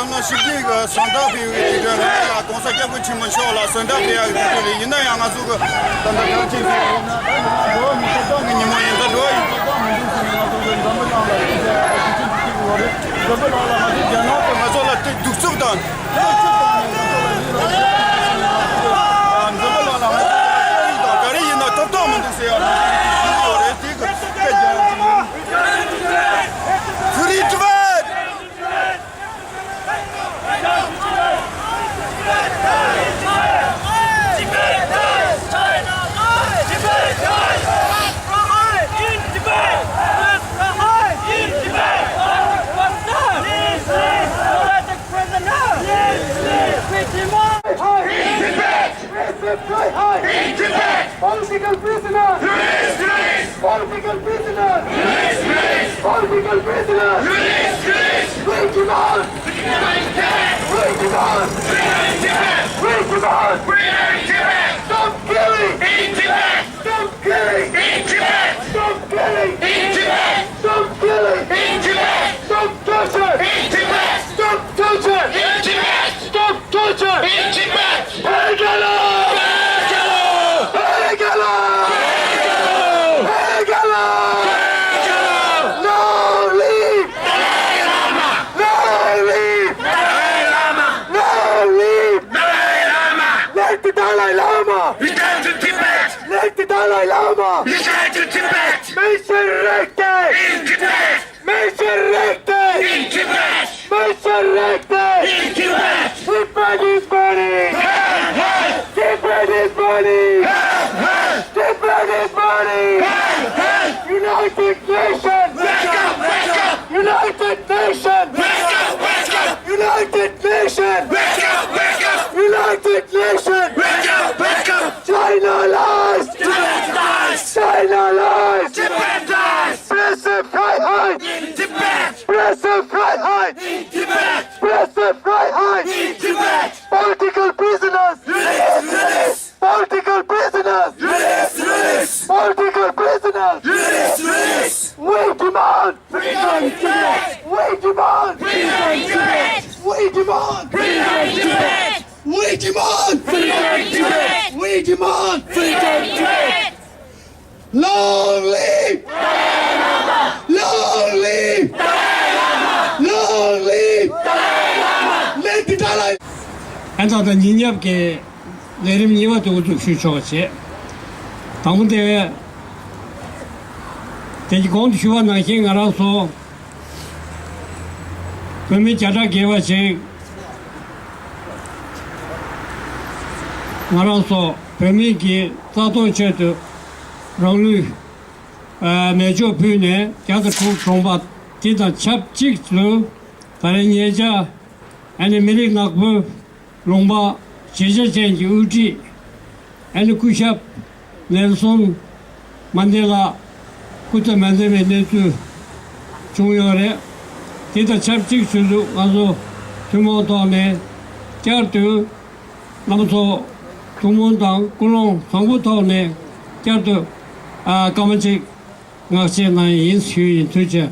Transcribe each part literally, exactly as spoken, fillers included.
ནང་ཞི་བདེ་གི་གཟེངས་རྟགས་ཕུལ་བའི་དུས་དྲན་ལ་ཡང་གོང་ས་སྐྱབས་མགོན་ཆེན་པོ་མཆོག་ལ་གཟེངས་རྟགས་ཕུལ་ཡག་གི་དུས་དྲན་རེད། ཡིན་ན་ཡང་ང་ཚོ་གི་ད་ལྟ་གྲངས་ཅན་ཟེར་ཡོད་ན་ད་ང་འགྲོ་བ་མིའི་ཐོབ་ཐང་གི་ཉིན་མོ་ཡིན། ད་འགྲོ་བ་མིའི་ཐོབ་ཐང་མི་འདུག་ཟེར་ནས་ང་ཚོ་གི་འཛམ་བུ་གླིང་ལ་ཐུགས་རྗེ་ཆེ་ཞུ་གི་ཡོད་རེད། འཛམ་བུ་གླིང་ལ་ང་ཚོ་རྒྱ་ནག་གིས་ང་ཚོ་ལ་དེ་གདུག་རྩུབ་དང་། འཛམ་བུ་གླིང་ལ་ང་ཚོ་ལ་ཡིད་ལ་བྱེད་པ་ཞིག་ཡིན་ན་ང་ཚོ་ལ་འཛམ་བུ་གླིང་ལ་ང་ཚོ་ལ་སྐད་ཡིག་དང་ག་རེ་ཡིན་ན་ཐོབ་ཐང་མི་འདུག་ཟེར་ཡག་ང་ཚོ་ཞུ་གི་ཡོད་རེད། དེ་གི་སྐད་རྒྱག་ཡག་ཅིག་ཡིན། Free Tibet! Political prisoners! Release, release! Political prisoners! Release, release! Political prisoners! Release, release! We demand! We demand! We demand! Stop killing! In Tibet! Stop killing! In Tibet! Stop killing! In Tibet! Stop killing! In Tibet! Stop torture! In Tibet! Stop torture! In Tibet! Stop torture! In Tibet! Free Kala! Free Kala! Free Kala! Free Kala! Long live! Long live! Long live! Let the Dalai Lama! Return to Tibet! Let the Dalai Lama! Return to Tibet! Menschenrechte! In Tibet! Menschenrechte! In Tibet! Menschenrechte! In Tibet! Tibet is burning! Hey, hey! Tibet is burning! Hey, hey! Tibet is burning! Hey, hey! United Nations! Wake up, wake up! United Nations! Wake up, wake up! United Nations! Wake up, wake up! United Nations! Wake up, wake up! China lies! Tibet lies! China lies! Tibet lies! Presse Freiheit! In Tibet! Presse Freiheit! In Tibet! Presse Freiheit! In Tibet! Political prisoners! Release, release! Political prisoners! Release, release! Political prisoners! Release, release! We demand! Freedom in Tibet! We demand! Freedom in Tibet! We demand! Freedom in Tibet! We demand! Freedom in Tibet! We demand! Freedom in Tibet! Long live! Long live! Long live! Let the Dalai ཨན་ད་ད་ཉིན་ཉབ་ཀྱི་ལས་རིམ་གཉིས་པ་དེ་འགོ་འཛུགས་ཞུ་ཆོག་བྱེད། དང་པོ་དེ། དེ་གི་གོང་དུ་ཞུ་བ་ནང་བཞིན་ང་རང་ཚོ་བོད་མི་བརྒྱ་ཕྲག་བརྒལ་བ་ཞིག་ང་རང་ཚོ་བོད་མི་གི་རྩ་དོན་ཆེད་དུ་རང་ལུས་ཨ་མེ་སྒྱོགས་ཕུལ་ནས་བརྒྱ་དང་དྲུག་གྲོངས་པ་དེ་དང་ཆབས་ཅིག་ཏུ་ད་རེས་ཉེ་ཆར་ཨ་ནི་མི་རིགས་ནག་པོའི་ལུང་པ་གཞིས་ཆགས་ཅན་གྱི་དབུ་ཁྲིད་ཨ་ནི་སྐུ་ཞབས་ནེལ་སོན་མན་དེ་ལ་སྐུ་ཚེ་མ་མཛད་པའི་གནས་ཚུལ་བྱུང་ཡོད་རེད། དེ་དང་ཆབས་ཅིག་ཞུ་ཚུལ་ང་ཚོ་ཐུན་མོང་ཐོག་ནས་བསྐྱར་དུ་རྣམ་ཚོ་ཐུགས་སྨོན་དང་ཀུན་སློང་བཟང་པོ་ཐོག་ནས་བསྐྱར་དུ་ཨ་སྐར་མ་གཅིག་བསྔགས་བརྗོད་གནང་ཡིན་ཞུ་ཡིན། ཐུགས་རྗེ་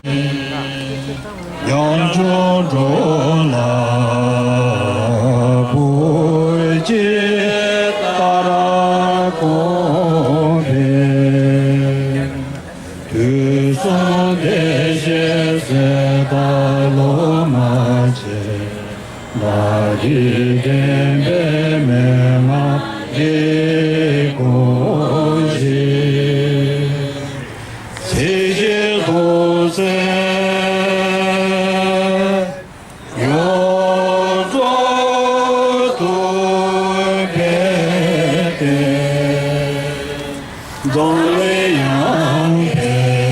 ཆེ། ཡང་བསྐྱར་འགྲོ་ལ་བུ་ཅི་ལྟར་དགོངས་པའི། དུས་གསུམ་བདེ་གཤེགས་སྲས་དང་སློབ་མ་ཆེ། བདག་གིས་དྲན་པའི་མན་ངག་འདི་དགོངས་ཤིག། ཚེ་གཅིག་ཐུགས་བརྩེ་ཡོངས་རྫོགས་ཐུགས་ཕན་བདེ། འཛམ་གླིང་ཡངས་པའི།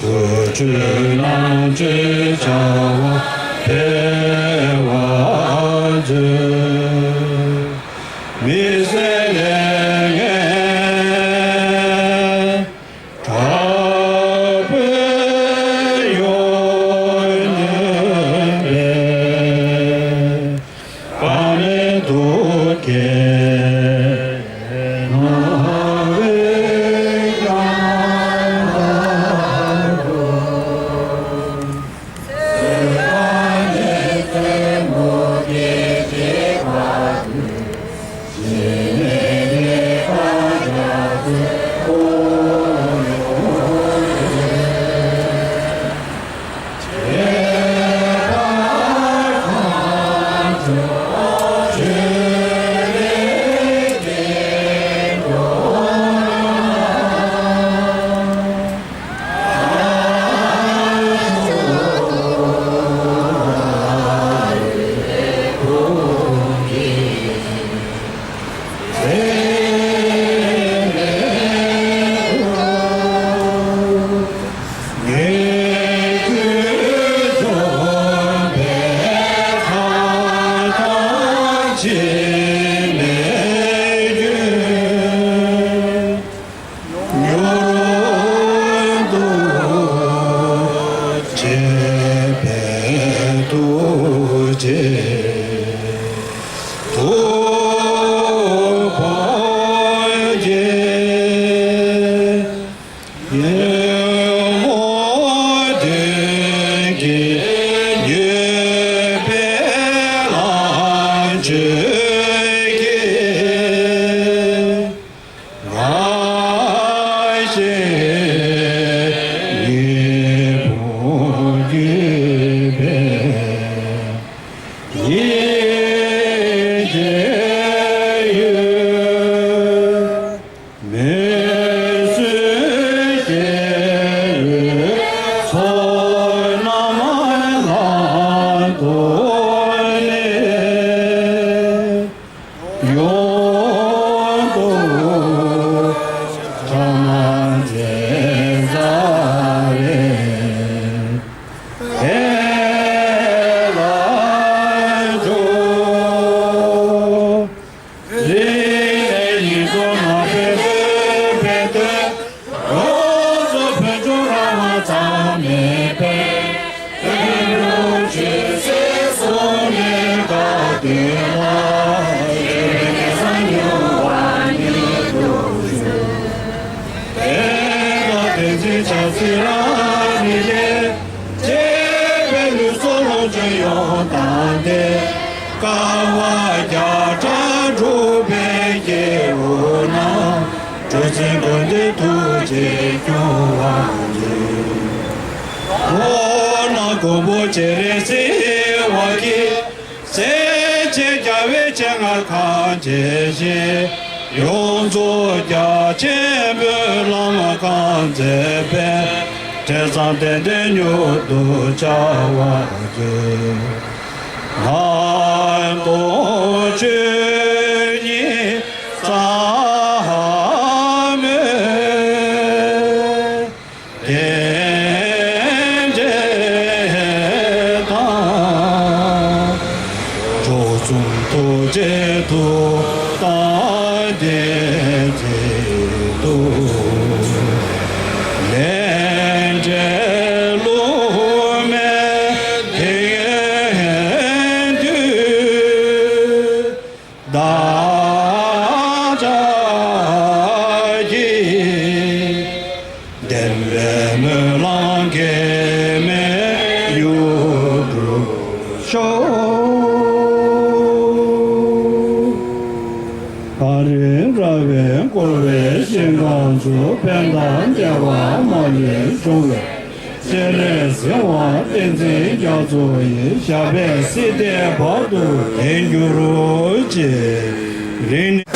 ཆོས་རྣམས་ཀྱི་བྱ་བ་འཕེལ་བར་མཛོད། མི་ཟད་ལས་ངན་དྲག་པོས་ཡོངས་མྱོས་པའི། དཔག་མེད་རྡོ་རྗེ་སྣང་བའི་ཡང་དག་ཏུ། ཡོངས་དུ་ཐོག་མ་མཛད་ས་རེད། དེ་ལ་འཇུག་རིང་ནས་ཡིད་འཕྲོག་ན་འཕེལ་འཕེལ་འཕེལ། རོགས་སུ་ཕུན་ཚོགས་རང་དབང་ཙམ་མེད་པས། ལྷུན་གྲུབ་ཆོས་སྲིད་ཟུང་འབྲེལ་དགའ་སྟོན་ལ། ཡེ་བའི་གེ་སར་མྱུར་བ་མྱུར་དུ་བྱོན། དེ་དག་བསྟན་འཛིན་ཕྱག་འཚལ་རབ་རིམ་གྱིས། སྤྱན་རས་གཟིགས་ལུས་སྲོག་ལོངས་སྤྱོད་ཡོངས་དག་སྟེ། དཀའ་བ་བརྒྱ་ཕྲག་སྒྲུབ་པའི་སྐྱེ་བོ་རྣམས། སྤྲུལ་གཟིགས་མགོན་བདེ་ཐུགས་རྗེས་སྐྱོང་བར་མཛོད། འོ་ན་མགོན་པོ་སྤྱན་རས་གཟིགས་དབང་གིས། སྲས་བཅས་རྒྱལ་བའི་སྤྱན་སྔར་གང་མཇལ་ཞིང་། ཡོངས་རྫོགས་རྒྱ་ཆེན་པོའི་ལམ་གང་མཛད་པའི། དྲན་བསམ་ཏན་ཏན་མྱུར་དུ་འཆར་བར་མཛོད། ངག་དང་ཆོས་ཉིད་ཟབ་མོའི་རྟེན་འབྲེལ་དང་། མཆོག་གསུམ་ཐུགས་རྗེའི་ཐུགས་དམ་བདེན་ཚིག་ཏུ། ལས་འབྲས་བསླུ་མེད་དེང་དུས། བདག་ཅག་གི་བདེན་པའི་སྨོན་ལམ་གེགས་མེད་མྱུར་འགྲུབ་ཤོག། བར་རིང་ར་བས་བསྐོར་བའི་ཞིང་ཁམས་སུ། ཕན་དང་བདེ་བ་མ་ལུས་འབྱུང་བའི། སྤྱན་རས་གཟིགས་དབང་བསྟན་འཛིན་རྒྱ་མཚོ་ཡི། ཞབས་པད་སྲིད་མཐའི་བར་དུ་བརྟན་གྱུར་ཅིག། རིང་ནས་